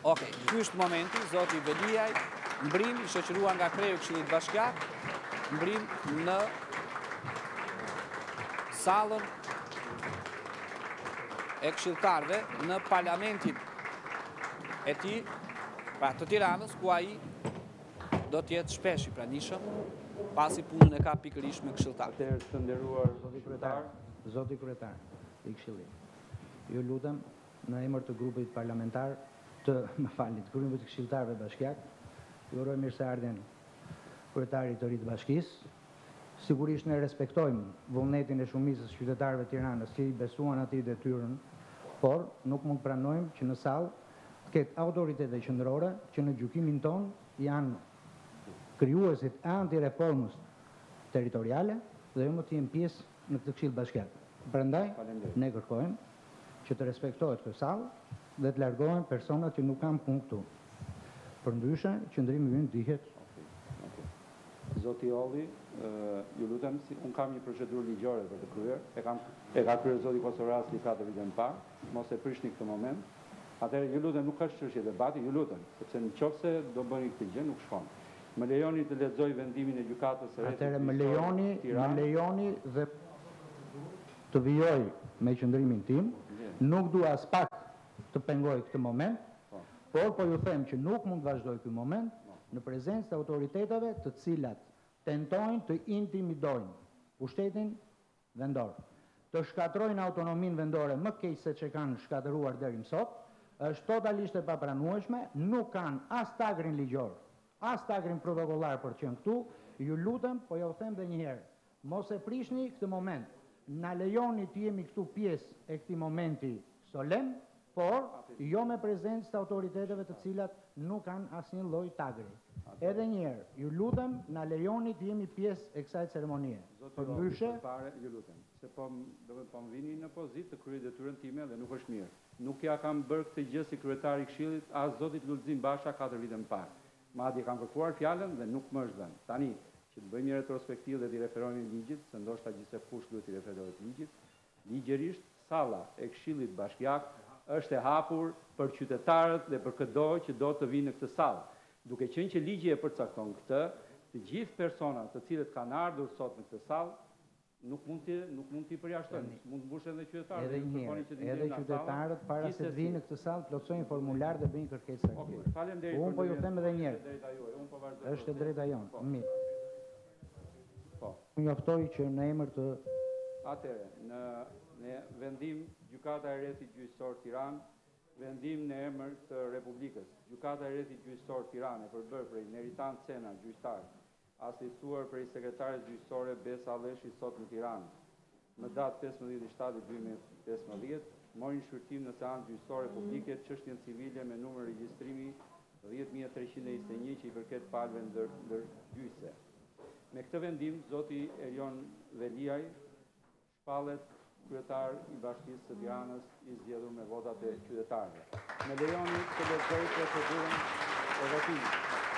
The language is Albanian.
Okej, ky është momenti, zoti Veliaj, mbërrin i shoqëruar nga kreu i Këshillit Bashkiak, mbërrin në sallën e këshilltarëve në parlamentin e tij, pra të Tiranës, ku ai do të jetë shpesh i pranishëm, pasi punën e ka pikërisht me këshilltarë. Atëherë të nderuar zoti kryetar, zoti kryetar i këshillit, ju lutem Në emër të grupit parlamentar të, më falni, të grupit të këshilltarëve bashkiak, ju uroj mirëseardhjen kryetarit të ri të bashkisë. Sigurisht ne respektojmë vullnetin e shumicës së qytetarëve të Tiranës që i besuan atij detyrën, por nuk mund të pranojmë që në sallë të ketë autoritete qendrore që në gjykimin tonë janë krijuesit e antireformës territoriale dhe jo më të jenë pjesë në këtë këshill bashkiak. Prandaj ne kërkojmë që të respektohet kjo sallë dhe të largohen personat që nuk kanë punë këtu. Përndryshe, qëndrimi ynë dihet. Zoti Olli, ju lutem, si unë kam një procedurë ligjore për të kryer, e kam e ka kryer zoti Kosovraski katër vite më parë, mos e prishni këtë moment. Atëherë ju lutem, nuk është çështje debati, ju lutem, sepse në qoftë se do bëni këtë gjë nuk shkon. Më lejoni të lexoj vendimin e Gjykatës së Rrethit Atëherë më lejoni, më lejoni dhe Të vijoj me qëndrimin tim, nuk dua aspak të pengoj këtë moment, por po ju them që nuk mund të vazhdojë ky moment në prezencë të autoriteteve të cilat tentojnë të intimidojnë pushtetin vendor, të shkatërrojnë autonominë vendore më keq se ç'e kanë shkatërruar deri më sot, është totalisht e papranueshme, nuk kanë as tagrin ligjor, as tagrin protokollar për të qenë këtu, ju lutem, po jua them dhe një herë, Mos e prishni këtë moment. Na lejoni të jemi këtu pjesë e këtij momenti solemn, por jo me prezencë të autoriteteve të cilat nuk kanë asnjë lloj tagri. Edhe një herë, ju lutem, na lejoni të jemi pjesë e kësaj ceremonie. Përndryshe. Zoti Roli, ju lutem, se po, domethënë po më vini në pozitë të kryej detyrën time dhe nuk është mirë. Nuk ia kam bërë këtë gjë si kryetar i Këshillit as zotit Lulzim Basha katër vite më parë. Madje kam kërkuar fjalën dhe nuk më është dhënë. Tani, që të bëjmë një retrospektivë dhe t'i referohemi ligjit, se ndoshta gjithsekush duhet t'i referohet ligjit, ligjërisht salla e Këshillit Bashkiak është e hapur për qytetarët dhe për këdo që do të vijë në këtë sallë. Duke qenë që ligji e përcakton këtë, të gjithë personat të cilët kanë ardhur sot në këtë sallë, Nuk mund t'i nuk mund t'i përjashtojmë, mund të mbushen edhe qytetarët, Edhe ju një kërkoni herë, që t'i edhe nxjerrim nga salla, qytetarët para se të gjithsesi. vijnë në këtë sallë plotësojnë formular dhe bëjnë kërkesë Okej, caktuar. faleminderit për Unë po ju ndërhyrjen them edhe tuaj, një është e herë, drejta juaj. Unë po vazhdoj është e procesin. drejta jonë. Po. Mirë. Po. Ju njoftoj që në emër të Atëherë, në në vendim Gjykata e Rrethit Gjyqësor Tiranë, vendim në emër të Republikës, Gjykata e Rrethit Gjyqësor Tiranë e përbërë prej Neritan Cena, gjyqtar, Asistuar prej sekretares gjyqësore Besa Lleshi sot në Tiranë, më datë 15 shtatë 2015, mori në shqyrtim në seancë gjyqësore publike çështjen civile me numër regjistrimi 10321 që i përket palëve ndërgjyqëse. Me këtë vendim, zoti Erion Veliaj shpallet kryetar i Bashkisë së Tiranës i zgjedhur me votat e qytetarëve. Më lejoni të lexoj procedurën e votimit.